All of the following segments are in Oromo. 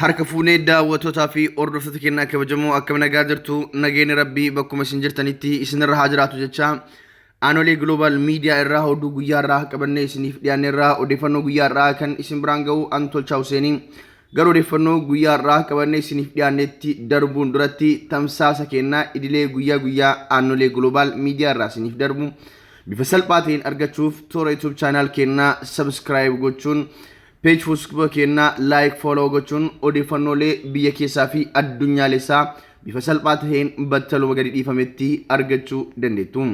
Harka fuunee daawwattootaa fi hordoftoota keenyaa kabajamoo akkam nagaa jirtu nageenyi rabbii bakkuma isin jirtanitti isinirra haa jiraatu jecha Aanolee Global Media irraa oduu guyyaa irraa qabannee isiniif dhiyaanne irraa odeeffannoo guyyaa irraa kan isin biraan ga'u an Tolchaa Huseenii gara odeeffannoo guyyaa irraa qabannee isiniif dhiyaannetti darbuun duratti tamsaasa keenyaa idilee guyyaa guyyaa Aanolee Global Media irraa isiniif darbu bifa salphaa ta'een argachuuf toora YouTube channel keenyaa subscribe gochuun Page Facebook keenyaa like follow gochuun odeeffannoolee biyya keessaa fi addunyaalessaa bifa salphaa taheen battaluma gadi dhiifametti argachuu dandeettu.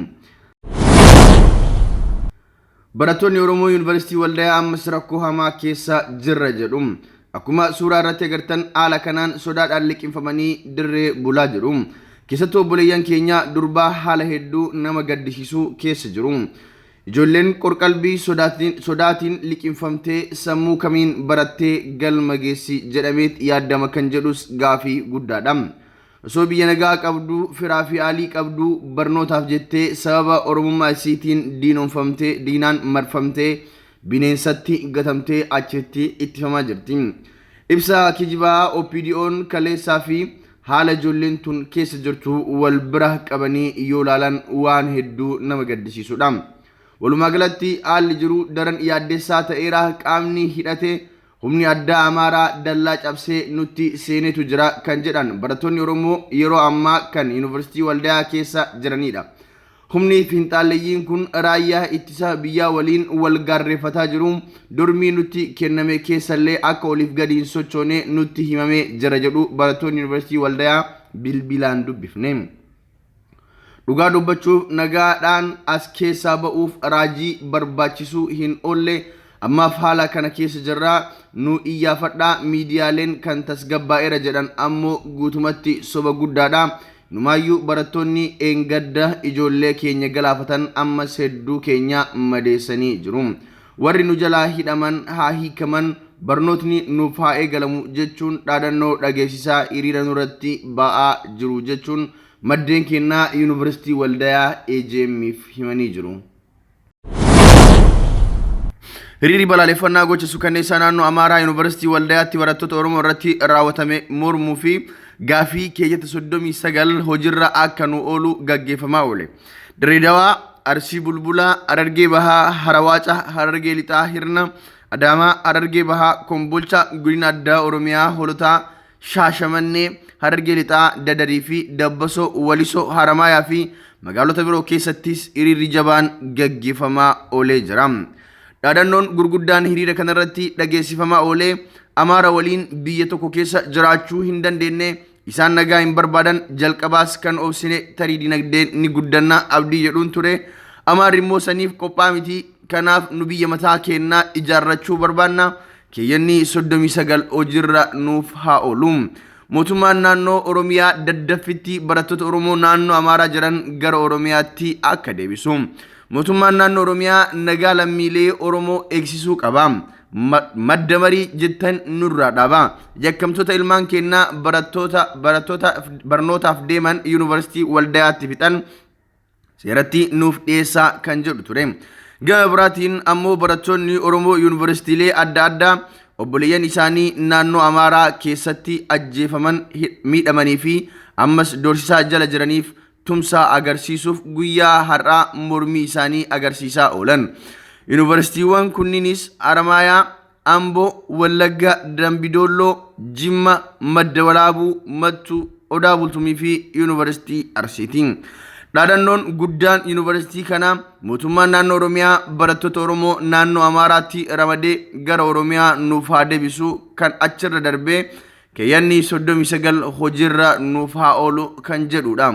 Barattoonni Oromoo Yuunivarsiitii Waldayaa ammas rakkoo hamaa keessa jirra jedhu. Akkuma suuraa irratti agartan haala kanaan sodaadhaan liqimfamanii dirree bulaa jiru. Keessattuu obboleeyyan keenya durbaa haala hedduu nama gaddisiisu keessa jiru. Ijoolleen qorqalbii sodaatiin liqimfamtee sammuu kamiin barattee galma geessi jedhameet yaaddama kan jedhus gaafii guddaadha. Osoo biyya nagaa qabduu, firaa fi aalii qabduu barnootaaf jettee sababa Oromummaa isiitiin diinomfamtee, diinaan marfamtee bineensatti gatamtee achitti ittifamaa jirti. Ibsa kijibaa OPDOn kaleessaa fi Haala ijoolleen tun keessa jirtu wal bira qabanii yoo ilaalan waan hedduu nama gaddisiisudha. Walumaa galatti haalli jiru daran yaaddessaa ta'eera qaamni hidhate humni addaa Amaaraa dallaa cabsee nutti seenetu jira kan jedhan barattoonni Oromoo yeroo ammaa kan Yuunivarsiitii Waldayaa keessa jiranidha. Humni finxaaleyyiin kun raayyaa ittisa biyyaa waliin wal gaarreeffataa jiru. Dormii nutti kenname keessallee akka oliif gadi hin sochoone nutti himamee jira jedhu barattoonni Yuunivarsiitii Waldayaa bilbilaan dubbifne. Dhugaa dubbachuuf nagaadhaan as keessaa ba'uuf raajii barbaachisuu hin oolle ammaaf haala kana keessa jirra nu iyyaafadhaa miidiyaaleen kan tasgabbaa'eera jedhan ammoo guutumatti soba guddaadha. Inumaayyuu barattoonni dheengadda ijoollee keenya galaafatan ammas hedduu keenya madeessanii jiru. Warri nu jalaa hidhaman haa hiikaman, barnootni nuuf haa eegalamu jechuun dhaadannoo dhageessisaa hiriira nurratti ba'aa jiru jechuun maddeen keenna Yuunivarsiitii Waldayaa AJM'f himanii jiru. Hiriirri balaaleffannaa gocha sukanneessaa naannoo Amaaraa Yuunivarsiitii Waldayaatti barattoota Oromoo irratti raawwatame mormuu fi gaafii keeyyata 39 hojiirra akka nu oolu gaggeeffamaa oole. Dirree Dawaa, Arsii Bulbulaa, Harargee Bahaa, Harawaaca, Harargee Lixaa, Hirna, Adaamaa, Harargee Bahaa, Kombolcha, Godina Addaa Oromiyaa, Holotaa, Shaashamannee, Harargee Lixaa, Dadarii fi Dabbasoo, Walisoo, Haramaayaa fi magaalota biroo keessattis hiriirri jabaan gaggeeffamaa oolee jira. Dhaadannoon gurguddaan hiriira kanarratti dhageessifamaa oolee Amaara waliin biyya tokko keessa jiraachuu hin dandeenye isaan nagaa hin barbaadan jalqabaas kan obsine tarii dinagdeen ni guddanna abdii jedhuun ture. Amaarri immoo saniif qophaa miti kanaaf nu biyya mataa keennaa ijaarrachuu barbaanna. Keeyyanni 39 hojiirra nuuf haa oolu. Mootummaan naannoo Oromiyaa daddaffitti barattoota Oromoo naannoo Amaaraa jiran gara Oromiyaatti akka deebisu. Mootummaan naannoo Oromiyaa nagaa lammiilee Oromoo eegsisuu qaba. Madda marii jettan nurraa dhaaba. Yakkamtoota ilmaan keennaa barattoota barattoota barnootaaf deeman yuunivarsiitii Waldayaatti fixan seeratti nuuf dhiyeessaa kan jedhu ture. Gama biraatiin ammoo barattoonni Oromoo yuunivarsiitiilee adda addaa obboleeyyan isaanii naannoo Amaaraa keessatti ajjeefaman miidhamanii fi ammas doorsisaa jala jiraniif tumsa agarsiisuuf guyyaa har'aa mormii isaanii agarsiisaa oolan. Yuunivarsiitiiwwan kunniinis Haramaayaa, Ambo, Wallagga, Dambidoolloo, Jimma, Madda Walaabuu, Mattuu, Odaa Bultumii fi Yuunivarsiitii Arsiiti. Dhaadannoon guddaan yuunivarsiitii kanaa mootummaan naannoo Oromiyaa barattoota Oromoo naannoo Amaaraatti ramadee gara Oromiyaa nuuf haa deebisu kan achirra darbee keeyyanni 39 hojiirra nuuf haa oolu kan jedhudha.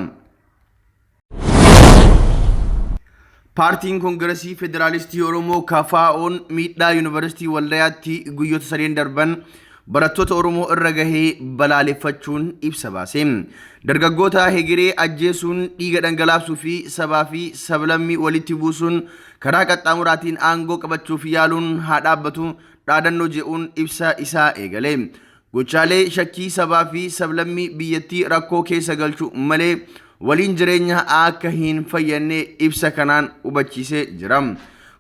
Paartiin Koongiresii Federaalistii Oromoo KFO'n miidhaa Yuunivarsiitii Waldayaatti guyyoota sadeen darban barattoota Oromoo irra gahee balaaleffachuun ibsa baase. Dargaggoota hegeree ajjeesuun dhiiga dhangalaasuu fi sabaa fi sablammii walitti buusuun karaa qaxxaamuraatiin aangoo qabachuuf yaaluun haa dhaabbatu dhaadannoo je'uun ibsa isaa eegale. Gochaalee shakkii sabaa fi sablammii biyyattii rakkoo keessa galchu malee waliin jireenya akka hin fayyadne ibsa kanaan hubachiisee jira.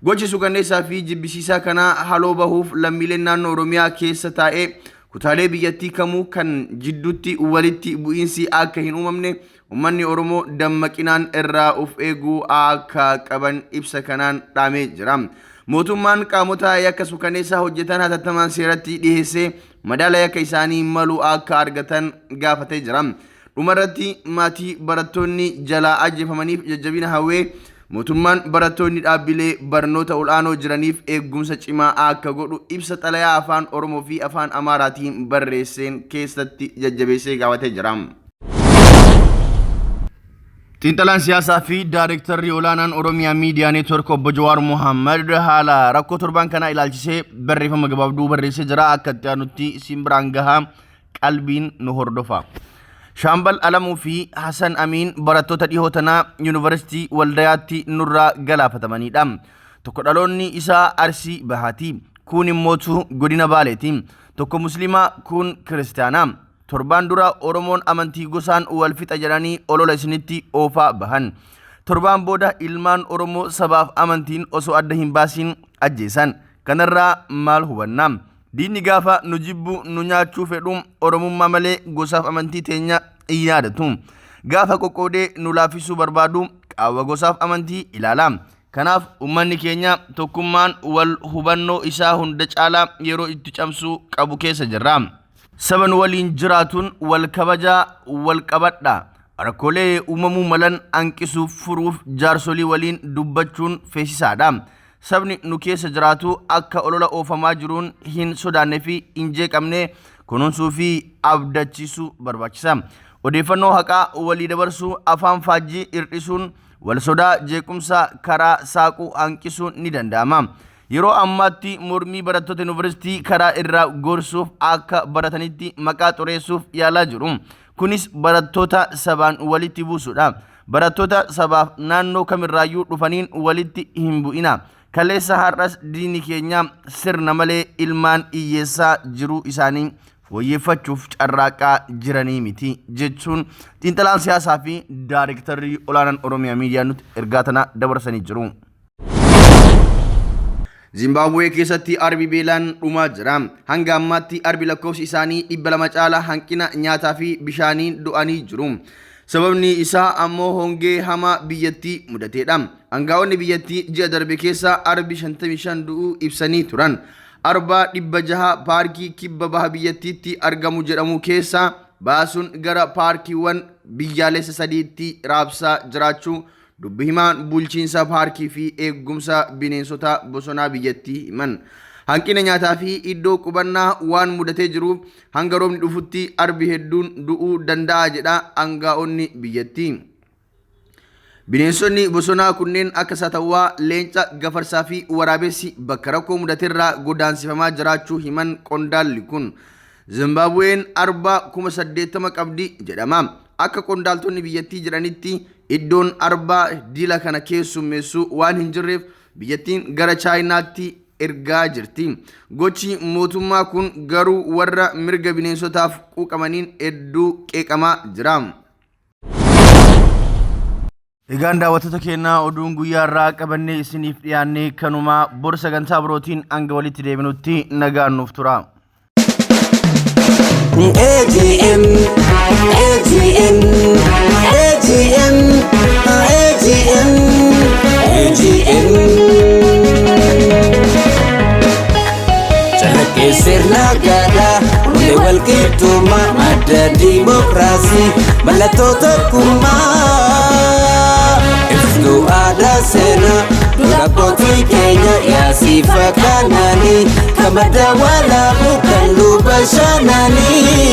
Gochi sukanneessaa fi jibbisiisaa kanaa haloo bahuuf lammiileen naannoo Oromiyaa keessa taa'ee Kutaalee biyyattii kamuu kan jidduutti walitti bu'iinsi akka hin uumamne uummanni Oromoo dammaqinaan irraa of eeguu akka qaban ibsa kanaan dhaamee jira. Mootummaan qaamota yakka suukaneessaa hojjetan hatattamaan seeratti dhiheessee madaala yakka isaanii malu akka argatan gaafatee jira. Dhumarratti maatii barattoonni jalaa ajjeefamaniif jajjabina hawwee mootummaan barattoonni dhaabbilee barnoota ol'aanoo jiraniif eegumsa cimaa akka godhu ibsa xalayaa afaan Oromoo fi afaan Amaaraatiin barreesseen keessatti jajjabeessee gaafatee jira. Xiinxalaan siyaasaa fi Daayirektarri olaanaan Oromiyaa Miidiyaa Neetwork Obbo Jawaar Mohaammed haala rakkoo torbaan kanaa ilaalchisee barreeffama gabaabduu barreessee jira. Akka itti aanutti isin biraan gahaa qalbiin nu hordofa. Shaambal Alamuu fi Hasan Amiin barattoota dhihoo tanaa Yuunivarsiitii Waldayaatti nurraa galaafatamanidha. Tokko dhaloonni isaa Arsii Bahaati. Kuun immootu godina Baaleeti. Tokko Musliima kuun Kiristaana. Torbaan dura Oromoon amantii gosaan wal fixa jedhanii olola isinitti oofaa bahan. Torbaan booda ilmaan Oromoo sabaaf amantiin osoo adda hin baasiin ajjeesan. Kanarraa maal hubanna? Diinni gaafa nu jibbu nu nyaachuu fedhu Oromummaa malee gosaaf amantii teenya hin yaadatu. Gaafa qoqqoodee nu laaffisuu barbaadu qaawwa gosaaf amantii ilaala. Kanaaf uummanni keenya tokkummaan wal hubannoo isaa hunda caalaa yeroo itti camsuu qabu keessa jirra. Saba nu waliin jiraatuun wal kabajaa wal qabadha. Rakkoolee uumamuu malan hanqisuuf furuuf jaarsolii waliin dubbachuun feesisaadha. Sabni nu keessa jiraatu akka olola oofamaa jiruun hin sodaanne fi hin jeeqamne kunuunsuu fi abdachiisuu barbaachisa. Odeeffannoo haqaa walii dabarsuu, afaan faajjii hir'isuun, wal sodaa jeequmsa karaa saaquu hanqisuun ni danda'ama. Yeroo ammaatti mormii barattoota yuunivarsiitii karaa irraa gorsuuf akka baratanitti maqaa xureessuuf yaalaa jiru. Kunis barattoota sabaan walitti buusuudha. Barattoota sabaaf naannoo kamirraayyuu dhufaniin walitti hin bu'ina. Kaleessa har'as diinni keenya sirna malee ilmaan hiyyeessaa jiruu isaanii fooyyeffachuuf carraaqaa jiranii miti jechuun xiinxalaan siyaasaa fi daayirektarri olaanaan Oromiyaa Miidiyaa nutti ergaa tana dabarsanii jiru. Zimbaabuwee keessatti arbi beelaan dhumaa jira. Hanga ammaatti arbi lakkoofsi isaanii 200 caala hanqina nyaataa fi bishaaniin du'anii jiru. Sababni isaa ammoo hongee hamaa biyyattii mudateedha. Angaa'onni biyyattii ji'a darbe keessa arbi 55 du'uu ibsanii turan. Arba 600 paarkii kibba baha biyyattiitti argamu jedhamu keessa baasuun gara paarkiiwwan biyyaalessa sadiitti raabsaa jiraachuu dubbi himaan bulchiinsa paarkii fi eegumsa bineensota bosonaa biyyattii himan. Hanqina nyaataa fi iddoo qubannaa waan mudatee jiruuf hanga roobni dhufutti arbi hedduun du'uu danda'a jedha angaa'onni biyyattii. Bineensonni bosonaa kunneen akka satawwaa, leenca, gafarsaa fi waraabessi bakka rakkoo mudaterraa godaansifamaa jiraachuu himan qondaalli kun. Zimbaabuween arba 80,000 qabdi jedhama. Akka qondaaltonni biyyattii jedhanitti iddoon arba dila kana keessummeessu waan hin jirreef biyyattiin gara Chaayinaatti ergaa jirti. Gochi mootummaa kun garuu warra mirga bineensotaaf quuqamaniin hedduu qeeqamaa jira. Egaan daawwattoota keenyaa oduun guyyaa irraa qabannee isiniif dhiyaanne kanumaa bor sagantaa birootiin hanga walitti deebinutti nagaan nuuf tura. AGM, AGM, AGM, AGM, AGM. Calaqqee sirna gadaa hundee walqixxummaa madda diimokiraasii mallattoo tokkummaa ibsituu aadaa seenaa dura abbootii keenya yaasiifa kaanaanii kan madda walaabuu kan luba shaanaanii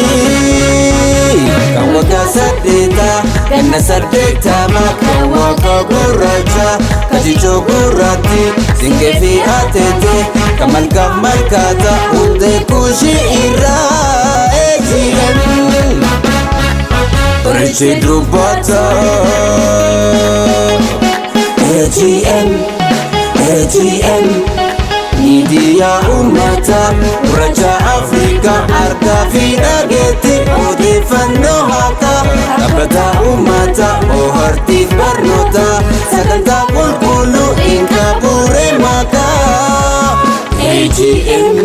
kan waggaa saddeetaa ganna saddeettama kan waaqa gurraacha kajichoo gurraatti singee fi ateete kan malkaaf malkaata hundee kuushii irraa AGM Richi dubbata AGM AGM Miidiyaa uummataa gurraacha Afrikaa harkaa fi dhageetti odeeffannoo haqaa dhaabbata uummataa bohaartiif barnoota sagantaa qulqulluu hin qabuure maqaa AGM.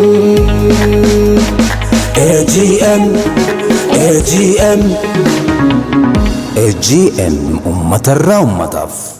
AGM AGM AGM uummatarraa uummataaf.